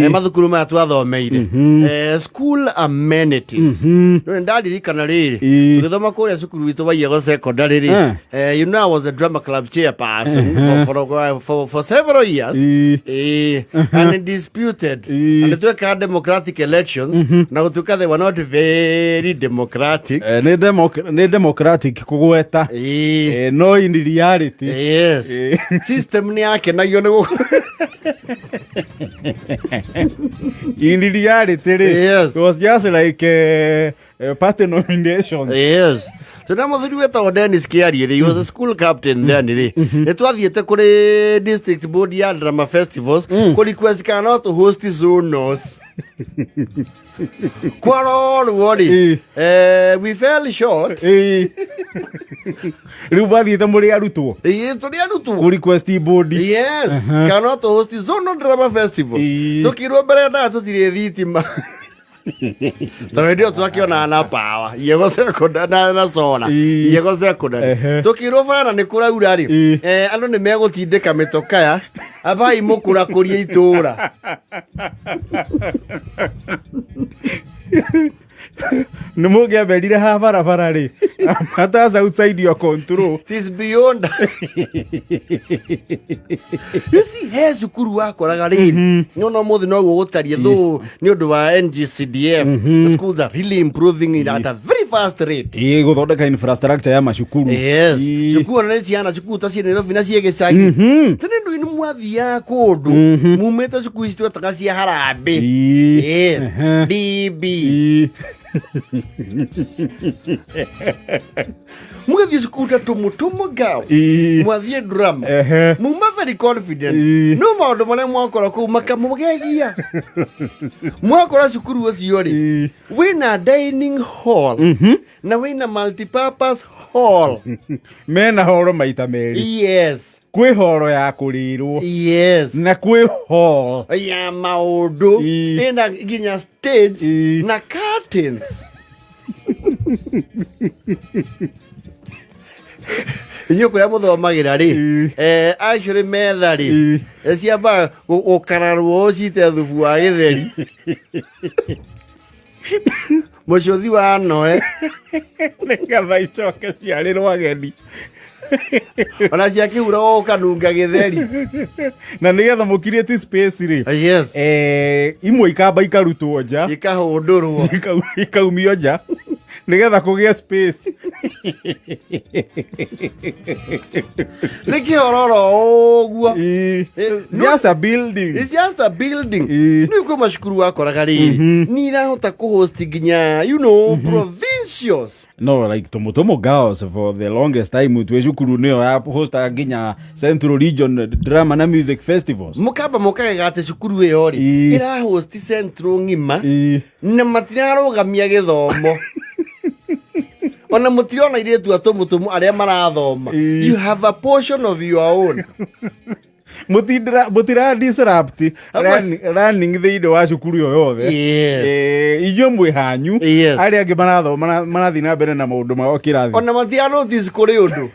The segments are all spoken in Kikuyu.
Mathukuru maya twathomeire, school amenities, no ndaririkana rĩrĩ, tũgĩthoma kũrĩa cukuru witũ wa Iego Secondary rĩ, you know I was a drama club chairperson for several years, and disputed, and twekaga democratic elections na gũtuĩka they were not very democratic. Nĩ democratic kũgweta, no in reality, System nĩ yakenagio nĩ in reality rĩ, it was just like party nomination. Yes, so na muthuri wetagwo Dennis Kiarie rĩ, he was a school captain then rĩ, nĩ twathiĩte kũrĩ district board ya drama festivals kũ request kana no tũ host zonos kwarorwo rĩ, we fell short. Rĩu mathiĩte mũrĩ arutwo? Ĩĩ, tũrĩ arutwo. Kũ request board. Yes, kana no tũ host zonal drama festivals. Tũkirwo mbere ndaa tũtirĩ thitima, tondũ hĩndĩ ĩyo twakĩonaga na power Iego Secondary na solar. Iego Secondary. Tũkĩrwo bara nĩ kũraura rĩ, andũ nĩ megũtindĩka mĩtokaya abai mũkũrakũria itũra. Nĩ mũngĩamberire ha barabara rĩ, matters outside your control. It is beyond us. You see, he cukuru wakoraga rĩrĩ, nĩona ũmũthĩ noguo gũtariĩ thũ nĩ ũndũ wa NGCDF, the schools are really improving at a very fast rate. Ĩĩ, gũthondeka infrastructure ya macukuru. Cukuru ona nĩ ciana cukuru ta ciĩ Nairobi na ciĩ gĩcagi. Tene ndũĩ nĩ mwathiaga kũndũ mumĩte cukuru ici twetaga cia harambĩ. DB. Mũgĩthiĩ cukuru ta Tumutumu Girls, mwathiĩ drama, muma very confident, no maũndũ marĩa mwakora kũu makamũgegia. Mwakora cukuru ũcio rĩ, wĩna dining hall na wĩna multipurpose hall. Mena horo maita merĩ. Kwĩ horo ya kũrĩrwo na kwĩ hall ya maũndũ. Ĩna nginya stage na curtains. Inyuĩ kũrĩa mũthomagĩra rĩ, actually metha rĩ, ciambaga gũkararwo cite thubu wa gĩtheri, mũcũthi wa noe. Nĩgetha icoke ciarĩrwo ageni. Ona ciakĩhura ũkanunga gĩtheri. Na nĩgetha mũkirĩti space rĩ, imwe ikamba ikarutwo nja. Ikahũndũrwo. Ikaumio nja nĩgetha kũgĩe space. Nĩ kĩhororo ũguo. Just a building. It's just a building. Nĩ kwĩ macukuru wakoraga rĩrĩ nĩ irahota kũhost nginya provincials. No like Tumutumu Girls, for the longest time twĩ cukuru nĩyo ya hostaga nginya Central Region drama na music festivals. Mũkamba mũkagega atĩ cukuru ĩyo rĩ, ĩrahost central ng'ima na matirarũgamia gĩthomo, ona mũtirona irĩtu a Tumutumu arĩa marathoma. You have a portion of your own. Mũtira disrupt running thĩinĩ wa cukuru ĩyo yothe. Inyuĩ mwĩ hanyu, arĩa angĩ marathoma marathiĩ na mbere na maũndũ mao kĩrathi. Ona matia notice kũrĩ ũndũ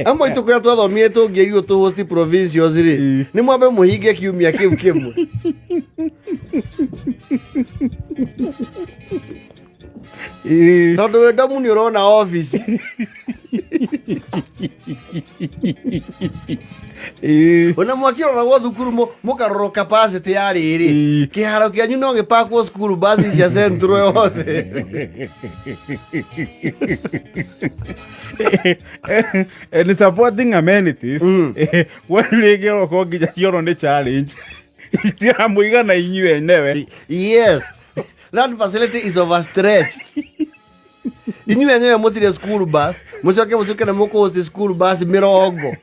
amwe itũ kũrĩa twathomire tũngĩaigwo tũhost provincials rĩ, nĩ mwambe mũhinge kiumia kĩu kĩmwe. Tondũ wĩ ndomu nĩ ũrona office. Ona mwakĩroragwo thukuru mũkarorwo capacity ya rĩrĩ, kĩharo kĩanyu no gĩpakwo cukuru basi cia central yothe. And supporting amenities, kwanyu rĩngĩ okorwo nginya cioro nĩ challenge, itiramũigana inyuĩ enyewe. Yes, that facility is overstretched. Inyuĩ enyewe mũtirĩ school bus, mũcoke mũtuĩke nĩ mũkũhost school bus 40.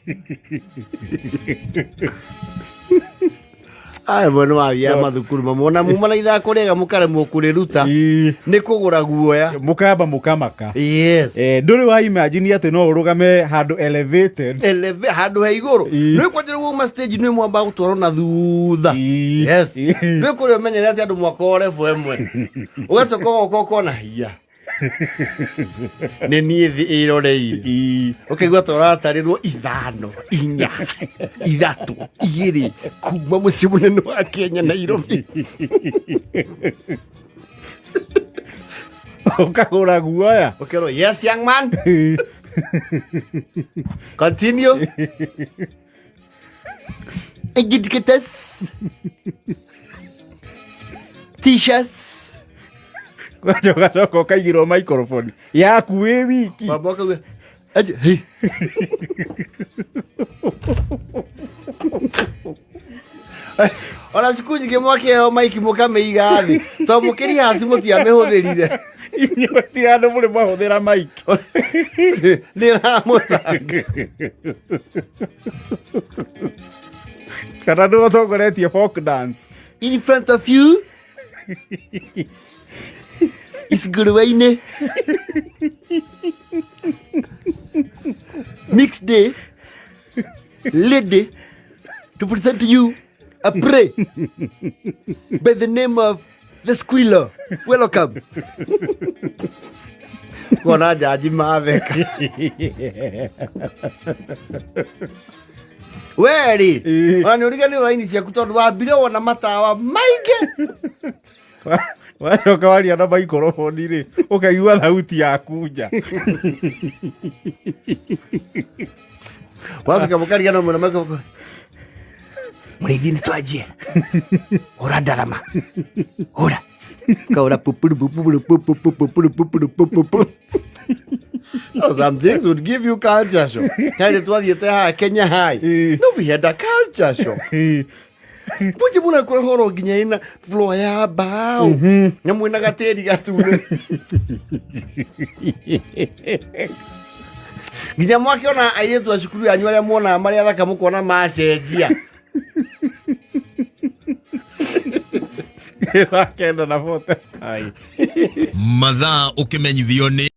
Aya mwe nĩ wathiaga mathukuru mamwe ona muma na ithako rĩega mũkaremwo kũrĩruta nĩ kũgũra guoya. Mũkamba mũkamaka. Ndũrĩ wa imagine atĩ no ũrũgame handũ elevated. Handũ he igũrũ. Nĩ kwanjĩrĩria wauma stage nĩ mwamba gũtwarwo na thutha. Nĩ kũrĩa ũmenyere atĩ andũ mwaka o level ĩmwe, ũgacoka ũgoka ũkona hiya. Nĩ niĩ thĩ ĩroreire. Ũkaigua ta ũratarĩrwo 5, 4, 3, 2 kuma mũciĩ mũnene wa Kenya, Nairobi. Ũkagũra guoya. Ũkerwo, "Yes, young man, continue." Educators, teachers. Wacha ũgacoka ũkaigĩrwo microphone yaku wĩ wiki. Baba akauga aje, "Hey." Ona cukuru nyingĩ mwakĩheo maiki mũkamĩiga thĩ to mũkĩrihaci mũtiamĩhũthĩrire. Inyuĩ ti andũ mũrĩ mwahũthĩra mic. Nĩ ramũtanga. Kana nĩ ũtongoretie folk dance. In front of you is Ngũrũwe-inĩ mixed day lady to present to you a play by the name of The Squealer. Welcome. Kona jaji matheka. Weri, ona nĩ ũriganĩrwo raini ciaku tondũ wambire wona matawa maingĩ. Wacoka waria na maikoroboni rĩ, ũkaigua thauti yaku nja. Wacoka mũkariganĩrwo mũno maikoroboni. Mũrĩithi nĩ twanjie. Hũra ndarama. Hũra. Kaura pupuru pupuru pupuru pupuru pupuru pupuru. Oh, some things would give you culture shock. Kaire twathiĩte haha Kenya High. No, we had a culture shock. Munje mũrakũra horo nginya ĩna floor ya mbaũ. Na mwĩna gatĩri gatune. Nginya mwakĩona airĩtu a cukuru yanyu arĩa muonaga marĩ athaka mũkona macenjia. Thaa 9 na 40. Mathaa ũkĩmenyithio nĩ